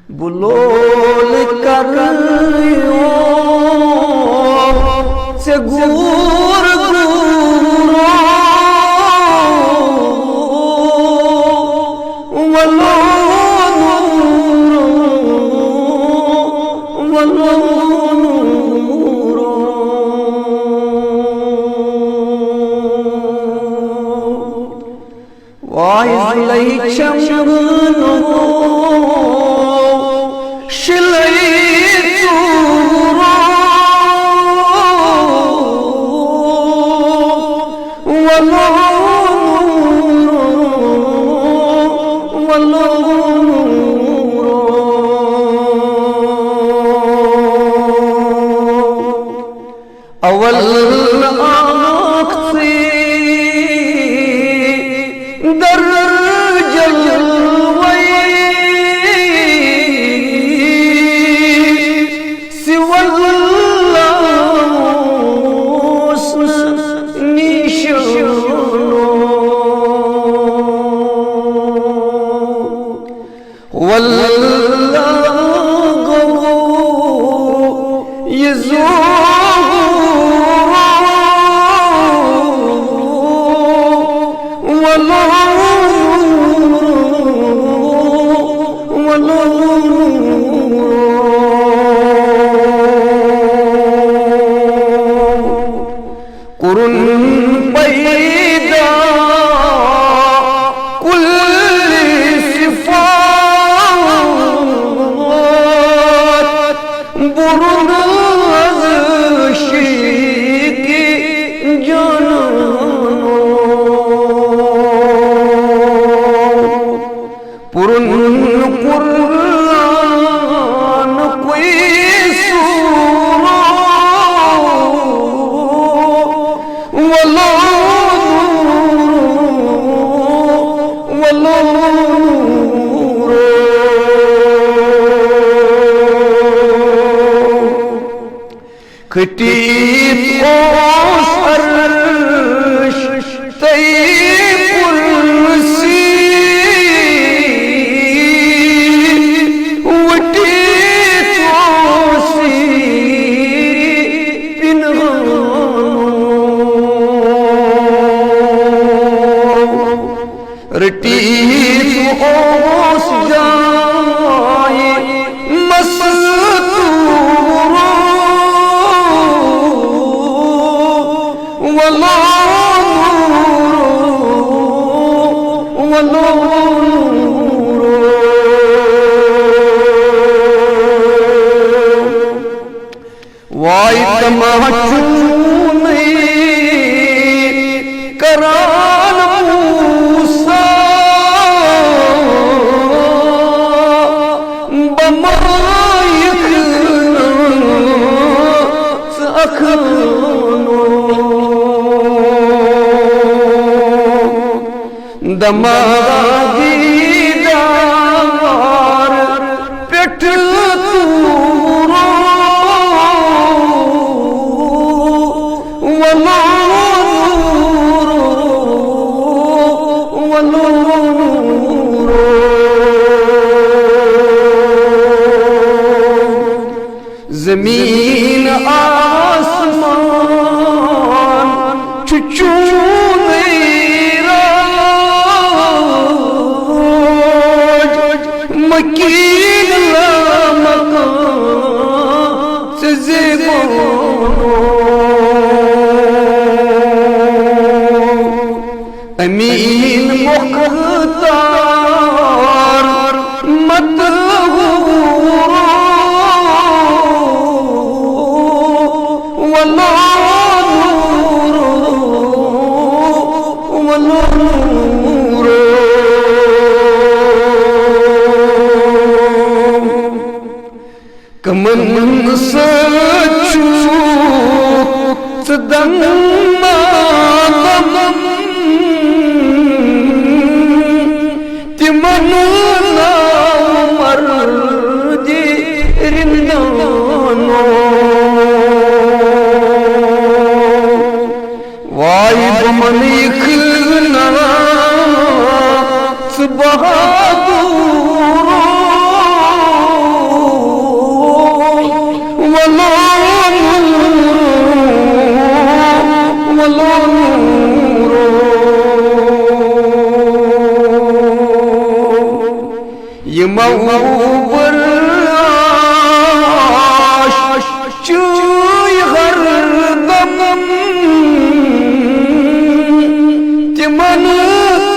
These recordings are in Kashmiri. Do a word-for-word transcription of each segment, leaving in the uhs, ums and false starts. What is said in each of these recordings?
بہٕ لول کرٕ یور ژےٚ گوٗر گوٗر۔ وَلو نوٗرو، وَلو نوٗرو۔ واے زُلَے چھَم گٲنو شِلَے ژوٗرو۔ وَلو نوٗرو، وَلو نوٗرو۔ اول آکھ ژے در جلوے، سوى الله اوس نہٕ نِشانو۔ واللہ گوٚو یہِ ظہور۔ ولو نوٗرو، ولو نوٗرو۔ کوٚرُن پیدا کُلِ صفات، بوٚرُن از عشقِ جانانو۔ پوٚرُن قرآن کوئی سورو، ولو نورو، ولو نورو۔ کھٔٹِتھ اوس عرش تہٕ کرسی، ؤٹِتھ اوس پِنہانو۔ رٔٹِتھ اوس جاے مستوٗرو۔ ولو نورو، ولو نورو۔ واے تماہ چونُے کران موسیٰ، بمائیک ناس اخانو۔ دماغ دیدار پٮ۪ٹھ توٗرو، ولو نوٗرو، ولو نوٗرو۔ زمین آسمان چھُ چونُے راج، مکین لامکان ژےٚ زیبانو۔ امین مختار مطہورو، ولو نورو، ولو نورو۔ کمن سۭتۍ چھُکھ ژٕ دم ماتم؟ تِمن ناو مردِ رندانو۔ واے بہٕ منہٕ یہِ خانہ ژٕ بہادُرو، یِمو بُرش چُے ہردم، تِمن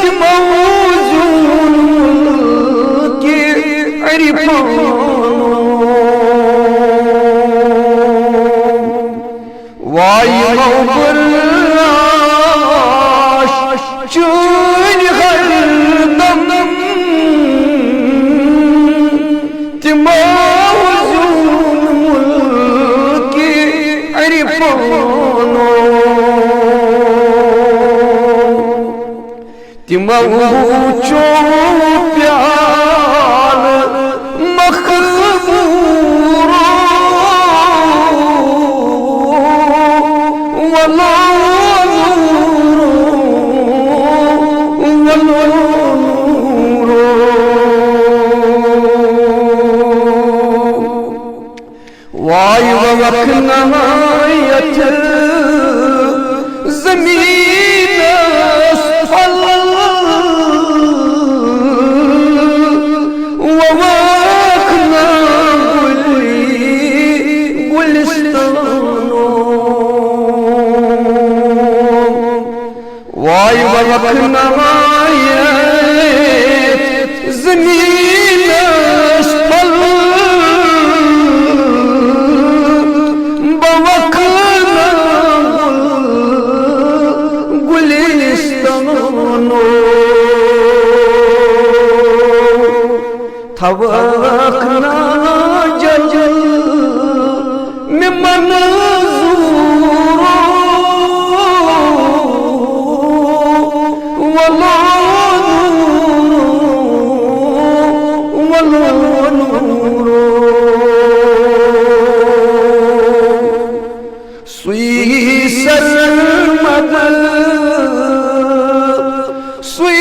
تِمو زیوٗن مُلکہِ عرفانو۔ واے یِمو بُرش چُنۍ ہردم، تِمو زیوٗن مُلکہِ عرفانو۔ تِمو چوٚو پیالہٕ مخمورو، ولو نورو، ولو نورو۔ واے ووکھ نہ یتھ زمینس پھل، ووکھ نہ گُلۍ گُلستانو۔ واے ووکھ نہ یتھ زمینس پھل، بوکھ نہ گُل گُلستانو۔ تھاوکھ ناجل مےٚ منظورو، ولو نورو، ولو نورو۔ سُے سرمد سُے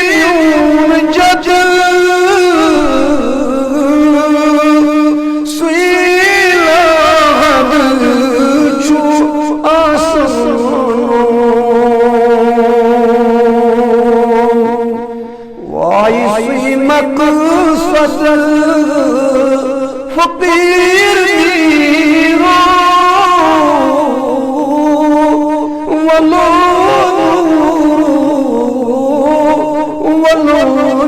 میون جد، سُے لاحد چھُ آسان۔ واے سُے مقصد فقیر میرو، ولو نورو، ولو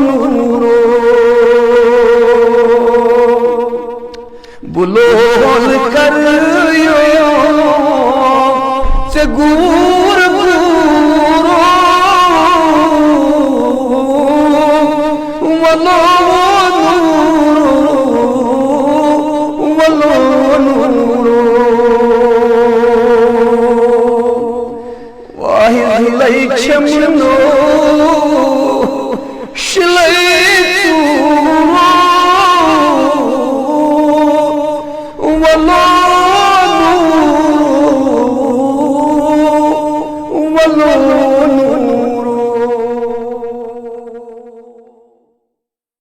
نورو۔ بُلول کر یو ژےٚ گوٗر گوٗرو، ولو نورو، ولو نورو۔ واحد لے چھم نو شلے ژورو، ولو